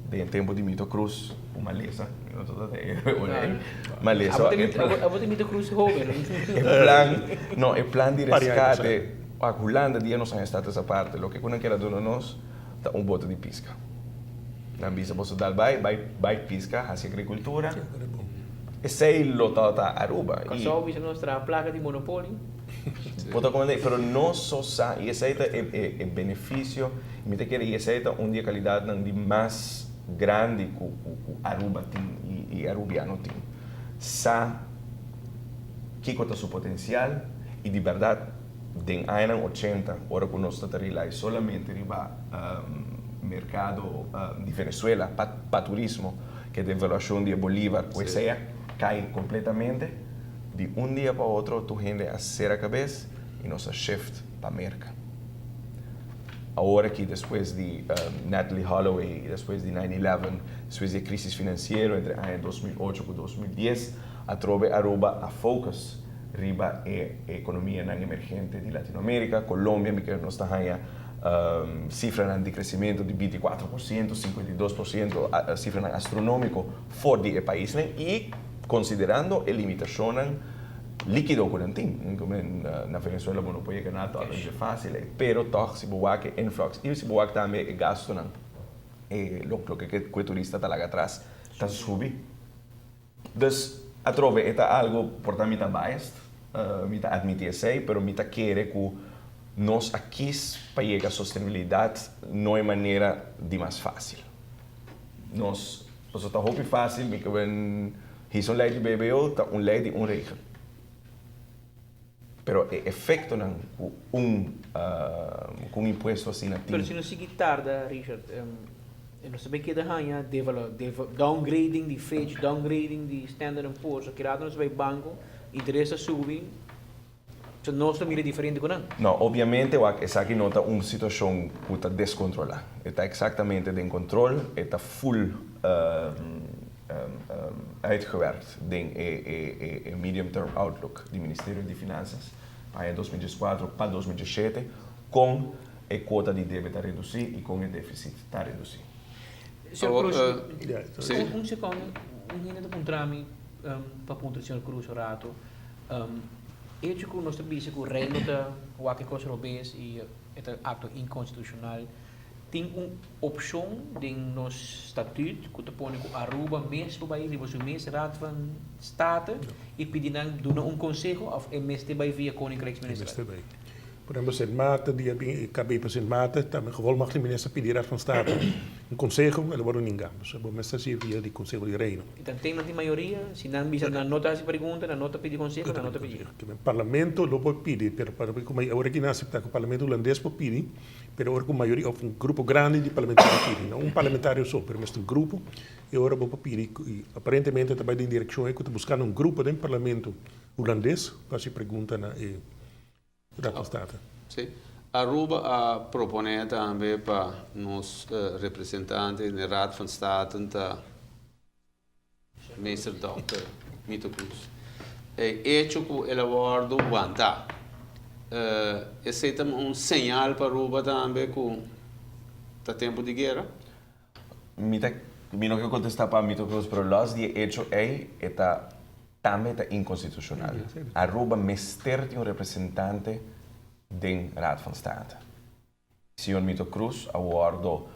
Den tempo di Mito Cruz, un malesa, mi no ta e ora ei, malesa. Abo ta Mito Cruz hoben. E plan, no, e plan di rescate, wak Hulanda dia nos haña status aparte, loke ku nan keda duna nos ta un bote di pisca. Nan bisa boso dal bai, bai, bai pisca, hasi agricultura. Esei lo tabata Aruba. Kòrsou bisa nos traha plaka di monopolio. Bo ta komprendé? Pero nos so sa, i esei ta e e benefisio, i mi ta kere i esei ta un di e kalidatnan di mas grandi ku ku Aruba tin i i arubiano tin. Sa kiko ta su potensial i di bèrdat den añanan ochenta ora ku nos ta ta rely solamente riba merkado di Venezuela pa pa turismo, ku e devaluashon di e bolivar ku esei a kai kompletamente. Di un dia pa otro tur hende a sera kabes i nos a shift pa Merka. Awor aki despues di Natalee Holloway, despues di nine eleven, despues di e crisis financiero entre aña 2008 ku 2010, atrobe Aruba a focus riba e economianan emergente di Latinoamerica. Colombia mi kere nos ta haña cifranan di crecimento di 24%, 52%, cifranan astronomico for di e paisnan i Considerando e limitacionnan likido cu nan tin, na Venezuela bo no por yega na dollar dje facil ey, pero toch si bo wak e influx y si bo wak tambe e gastonan, e loke cu e turista ta laga atras ta subi. Dus atrobe e ta algo, por ta mi ta biased, mi ta admiti esey, pero mi ta kere cu nos a kies pa yega sostenibilidad no e manera di mas facil. Nos. Pasobra ta hopi fácil mi ke wen hisa un lei di BBO ta un lei di un regel. Pero e efectonan cu un cu un impuesto asina tin. Pero si nos sigui tarda, Richard, nos ta bay keda haña downgrading di Fitch, downgrading di Standard and Poor's, ki rato nos bay banco, interes ta subi. So nos ta mira diferente ku nan? No, obviamente wak esaki no ta un situacion cu ta descontrola. E ta exactamente den control, e ta full uitgewerkt den e medium term outlook di Ministerio di Finanzas pa aña 2014 pa 2017 con e cuota di debe ta reduci y con e deficit ta reduci. Señor Cruz, un secondo, un hende ta puntra mi pa puntra señor Cruz un rato. Hecho ku nos ta bisa ku Reino ta wak e kos robes i e ta akto inkonstitushonal, tin un opshon den nos statut ku ta pone ku Aruba mes por bai riba su mes Raad van State i pidi nan duna un konseho òf e mester bai via Koninkrijksminister? E mester bai. Por ehempel Sint Maarten, dia bin e KB pa Sint Maarten, ta gevolmachtigde minister pidi Raad van State un conseho, el a worde ninga. Dus bo mester haci via di Conseho di Reino. Y tan ten nan tin mayoria, si nan bisa nan no ta haci pregunta, nan no ta pidi conseho, nan no ta pidi. Parlamento lo por pidi, pero como awor aki nan acepta cu Parlamento Hulandes por pidi, pero ora cu mayoria of un grupo grandi di parlamentario pidi, no un parlamentario so, pero mester un grupo, e ora bo por pidi y aparentemente ta bay den direccion ey cu ta buscando un grupo den Parlamento Hulandes pa haci pregunta na e Raad van State. Sí. Aruba a proponé tambe pa nos representante den Raad van State ta Meester Dòkter Mito Cruz. E echo ku el a wòrdu wantá, esei ta un señal pa Aruba tambe ku ta tempu di guera? Mi ta, mi no ke kontestá pa Mito Cruz, pero lòs di e echo ei e ta Tambe ta inconstitucional. Aruba mester tin un representante den Raad van State. Señor Mito Cruz a wordo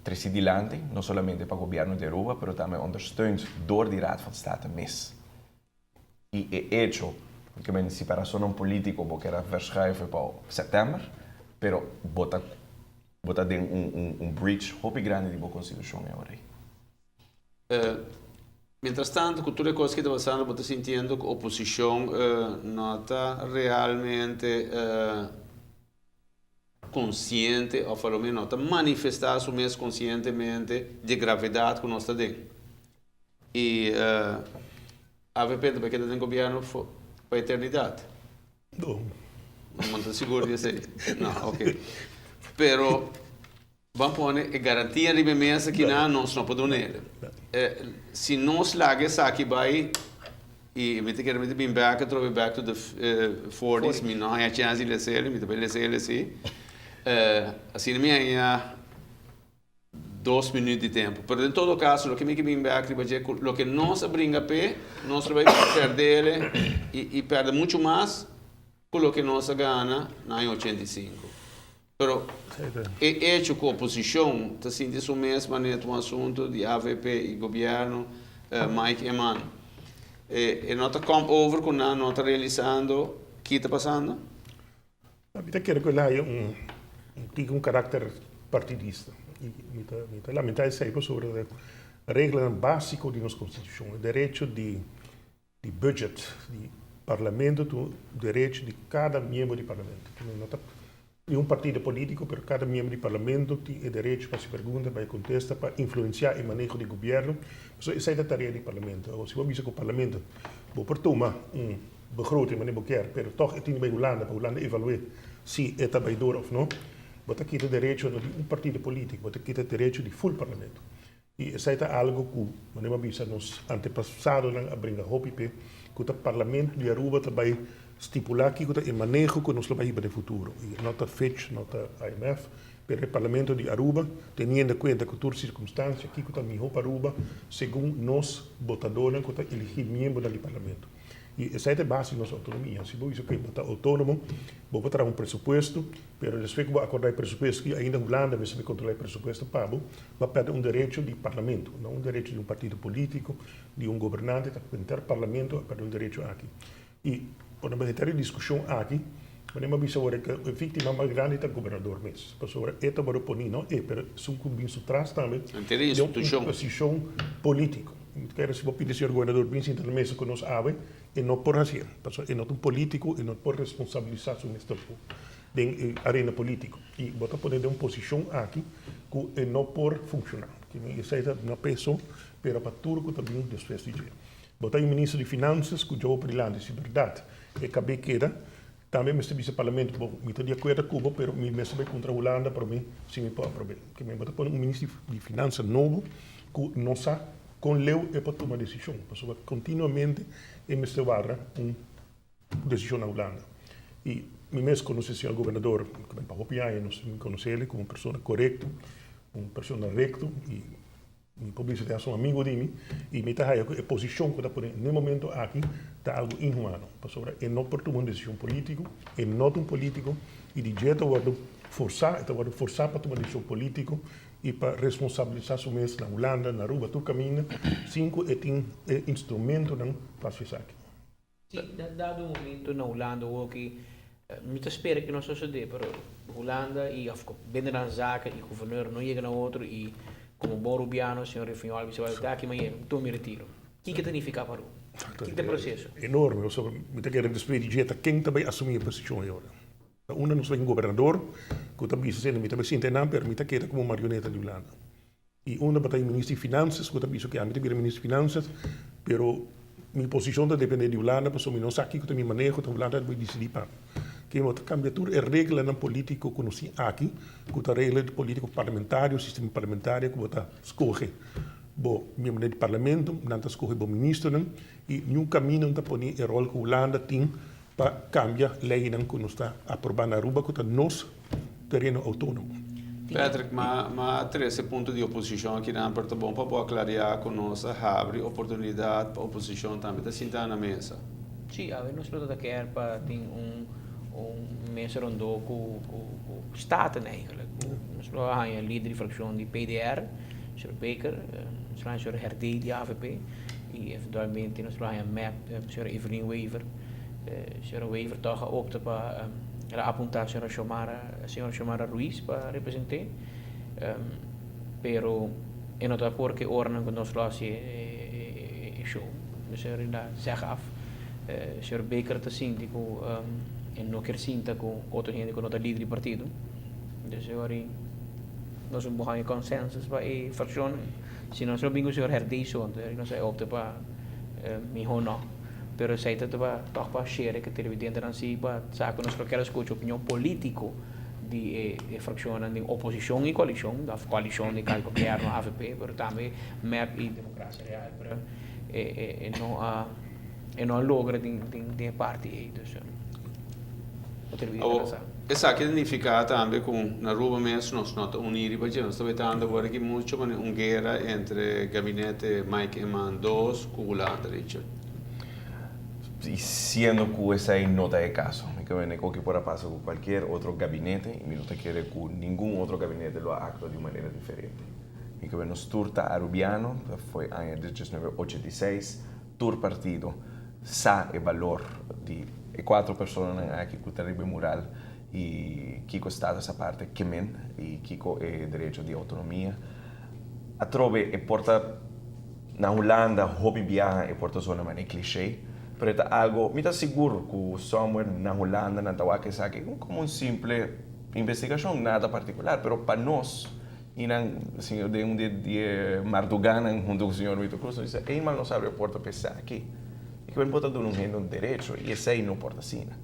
treci dilanti, no solamente pa gobierno di Aruba, pero tambe ondersteund door di Raad van State mes. Y e hecho, ke men si pa razonnan politico bo kier a verschuiven pa september, pero bo ta bo ta den un breach hopi grandi di bo constitucion e ora ei. Mientras tanto ku tur e kos ki ta pasando bo ta sintiendo ku oposishon no ta realmente konsiente òf a lo menos no ta manifestá su mes konsientemente di e gravedat ku nos ta den. I avp ta bai keda den gobièrnu pa eternidat. No. No ta sigur di esei. No, oke. Pero. Ban pone e garantia riba e mesa ki nan nos no por duna el. Si nos laga esaki bai y mi ta kere mi ta bin bek atrobe back to the forties mi no haña chance di lesa el mi ta bai lesa el asi. Asina mi haña Dos minuut di tempo. Pero den todo caso loke mi ke bin bek riba dje cu loke nos a bringa p'e, nos lo bay perdele y y perde mucho mas cu loke nos a gana na aña 85. Pero e hecho cu oposicion ta sinti su mes manera ta un asunto di avp y gobierno Mike Eman e no ta come over cu nan no ta realisando ki ta pasando? Mi ta kere ku el haya un tiki un karakter partidista i mi ta mi ta lamentá esei pasobra e reglanan básiko di nos konstitushon, e derecho di di budget di parlamento ta un derecho di kada miembro di parlamento. No ta di un partido polítiko pero kada miembro di parlamento tin e derecho pa hasi pregunta, pa e kontesta, pa influensiá e maneho di gobièrnu. Pasobra esei ta tarea di parlamento. Awor si bo bisa ku parlamento bo por tuma un begroting wanneer bo kier, pero toch e tin di bay Hulanda pa Hulanda evalu'e si e ta bay door of no. Bo ta kita derecho no di un partido politico, bo ta kita derecho di full parlamento. Y esey ta algo cu, manera bo a bisa, nos antepasadonan a bringa hopi p'e, cu ta parlamento di Aruba ta bay stipula kico ta e maneho cu nos lo bay hiba den futuro. Y no ta Fitch, no ta IMF, pero e parlamento di Aruba, teniendo cuenta cu tur circunstancia, kico ta miho pa Aruba segun nos botadornan cu ta eligi miembronan di parlamento. I esei ta e base di nos outonomia. Si bo bisa ku bo ta outónomo, bo por traha un presupuesto, pero despues ku bo akordá e presupuesto i ainda Hulanda mester bin kontrolá e presupuesto pa bo, bo a pèrdè un derecho di parlamento, no un derecho di un partido polítiko, di un gobernante, ta henter parlamento a pèrdè un derecho aki. I ora bo henter e diskushon aki, bo a bisa awor ku e víktima mas grandi ta gobernador mes, pasobra e ta wòrdu poní, no e, pero esun ku bin su tras tambe, den un posishon polítiko. Mi ta kere si bo pidi señor gobernador bin sinta na mesa ku nos awe, e no por hasié, pasobra e no ta un polítiko, e no por responsabilisá su mes tampoco den e arena polítiko. I bo ta pone den un posishon aki ku e no por funshoná. Esei ta no pa e so, pero pa tur ku ta bin despues di dje. Bo ta e minister di Finansas ku djobo padilanti, si bèrdat e kab'é keda, Tambe mester bisa parlamento, bo, mi ta di akuerdo ku bo, pero mi mester bai kontra Hulanda promé si mi por aprob'é. Ke men bo ta pone un minister di finansa nobo ku no sa kon leu e por tuma desishon, pasobra kontinuamente e mester warda un desishon na Hulanda. I mi mes konosé señor gobernador pa hopi aña, nos mi konosé el komo un persona korekto, un persona rekto i Mi por bisa ta un amigo di mi y mi ta haya cu e posicion cu ta pone n'e momento aki ta algo inhumano, pasobra e no por tuma un decision politico, e no ta un politico y di dje ta wordo forsa, e ta wordo forsa pa tuma decision politico y pa responsabilisa su mes na Hulanda, na Aruba, tur caminda sin cu e tin e instrumentonan pa haci esaki. Sí, dado momento na Hulanda hoki, mi ta spera ku no sosodé, pero Hulanda i òf Binnenlandse Zaken i guverneur no yega na otro i komo bon rubiano señor Refunjol a bisa wèl ta aki mañana mi tuma mi retiro. Kiko ta nifiká pa Aruba? Kiko ta e proseso? Enorme, pasobra mi ta kere despues di dje ta ken ta bai asumí e posishon ei ora. Ta unda nos bai un gobernador ku ta bisa esei mi ta bai sinta einan pero mi ta keda komo marioneta di Hulanda. I unda bo ta e minister di Finanzas ku ta bisa ku ami ta bira minister di Finanzas, pero mi posishon ta depende di Hulanda pasobra mi no sa kiko ta mi maneho, ta Hulanda ta bai disidí pa mi. Ke bo ta kambia tur e reglanan polítiko ku nos tin aki, ku ta regla di polítiko parlamentario, sistema parlamentario ku bo ta skohe bo miembronan di parlamento, nan ta skohe bo ministernan i niun kaminda no ta pone e ròl ku Hulanda tin pa kambia leinan ku nos ta aprobá na Aruba ku ta nos tereno outónomo. Patrick, ma ma trese punto di oposishon akinan, pero ta bon pa bo aklariá ku nos a habri oportunidat pa oposishon tambe ta sinta na mesa. Sí, awe nos lo ta kier pa tin un un mesa rondó ku ku ku Staten eigenlijk. Nos lo a haña lider di frakshon di PDR, señor Baker, nos lo haña señor Herdé di avp i eventualmente nos lo haña mep, señora Evelyn Wever. Señora Wever tòg a opta pa el a apuntá señora Xiomara, señor Xiomara Ruiz pa represent'é, pero e no ta por ke oranan ku nos lo hasi e show. Dus e rinda zeg af. Señor Baker ta sinti ku e no kier sinta ku otro hende ku no ta lider di partido. Dus e ora nos a buha e consensus pa e fraccionnan. Si nos lo bin ku señor Herdé so, entonces nos a opta pa mihó no. Pero esei ta pa tòg pa share ku televidentenan si pa sa ku nos lo kier a skucha opinion polítiko di e e frakshonnan den oposishon i koalishon, òf koalishon di kal gobièrnu avp, pero tambe mep i Demokrasia Real, pero e e e no a e no a logra den den den e parti ei, dus bo televidentenan sa. Esaki ta nifiká tambe ku na Aruba mes nos no ta uní riba dje. Nos ta wetando awor aki mucho manera un guera entre gabinete Mike Eman dos ku Hulanda, Richard. I siendo ku esei no ta e kaso, mi ke wende koki por a pasa ku kualkier otro gabinete i mi no ta kere ku ningun otro gabinete lo a aktua di un manera diferente. Mi ke wende nos tur ta Arubiano, ta foi aña 1986, Tur partido sa e balor di e cuatro personanan aki cu ta riba e mural y kico status aparte ke men y kico e derecho di autonomia. Atrobe e por ta na Hulanda hopi biaha e por ta zona manera cliché, pero e ta algo, mi ta sigur cu somewhere na Hulanda nan ta wak esaki como un simple investigacion, nada particular, pero pa nos I nan, señor, den un di di e mardugánan huntu ku señor Vito Cruz, nos bisa, Eenmaal nos abri e porta pa esaki, e kiben por ta duna un hende un derecho, i esei no por ta asina.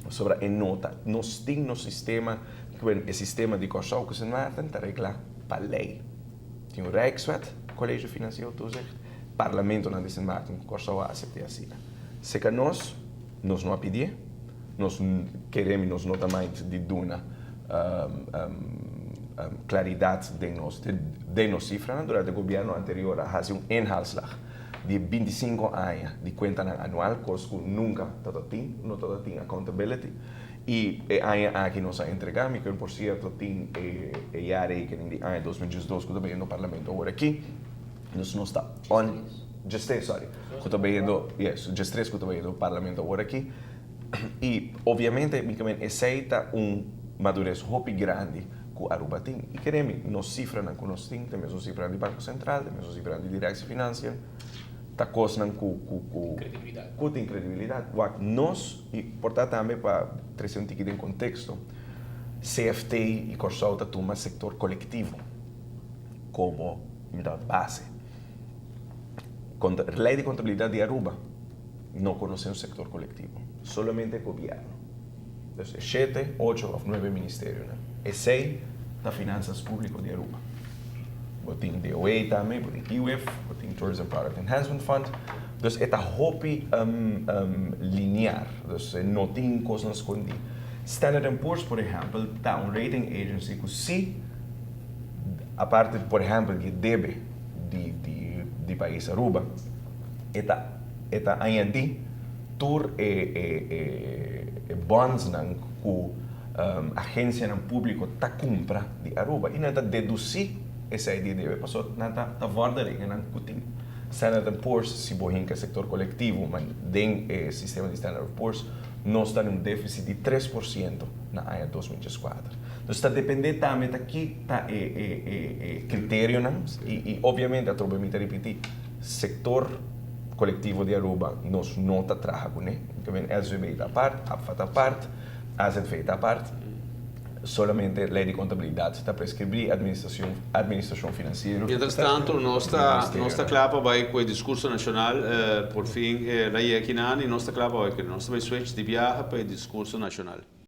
Pasobra e no ta, nos tin nos sistema, kiben e sistema di Kòrsou ku Sint Maarten ta reglá pa lei. Tin un Rijkswet, College Financieel Toezicht, parlamentonan di Sint Maarten ku Kòrsou a asept'é asina. Seka nos, nos no a pidié, nos keremi nos no ta mind di duna claridad den nos den nos cifranan. Durante e gobierno anterior a haci un inhaalslag di 25 aña di cuentanan anual, cos cu nunca tabata tin, no tabata tin accountability. Y e aña aki nos a entrega, mi ken por cierto tin e jaarrekening di aña 2012 cu ta bayendo parlamento awor aki. Nos nos ta on, diestres, sorry, cu ta bayendo, yes, diestres cu ta bayendo parlamento awor aki. Y obviamente mi ke men esey ta un madurez hopi grandi cu Aruba tin. Y kere mi, nos cifranan cu nos tin ta e mesun cifranan di Banco Central, ta e mesun cifranan di Directie Financiën, ta cosnan cu cu cu Credibilidad. cu tin credibilidad. Wak, nos, y por ta tambe pa trece un tiki den contexto, CFT y Corsou ta tuma sector colectivo como base. Conta, ley di contabilidad di Aruba. No conoce un sector colectivo, solamente gobierno. Dus e shete, ocho of nuebe ministerionan. Esey ta finanzas publico di Aruba. Bo tin DOE tambe, bo tin IWF, bo tin Tourism Product Enhancement Fund. Dus e ta hopi linear, dus e no tin cosnan scondi. Standard and Poor's, por ehempel, ta un rating agency cu si, aparte por ehempel di e debe di pais Aruba, E ta e ta añadí tur e e e bondsnan ku agensianan públiko ta kumpra di Aruba i nan ta dedusí esei di e debe pasobra nan ta ta vorderingennan ku tin. Standard and Poor's si bo hinka e sektor kolektivo ma den e sistema di Standard and Poor's nos ta den un défisit di 3% na aña 2014. Dus ta dependé tambe ta ki ta e e e kriterionan i i obviamente atrobe mi ta ripití. Sector colectivo di Aruba nos no ta traha cune. Ke SVB ta apart, APFA ta apart, AZV ta apart. Solamente ley di contabilidad ta prescribí administracion administracion financiero. Mientras tanto nos ta nos ta cla pa bay cu e discurso nacional por fin el a yega kinan y nos ta cla pa bay cu nos ta bay switch di biaha pa e discurso nacional.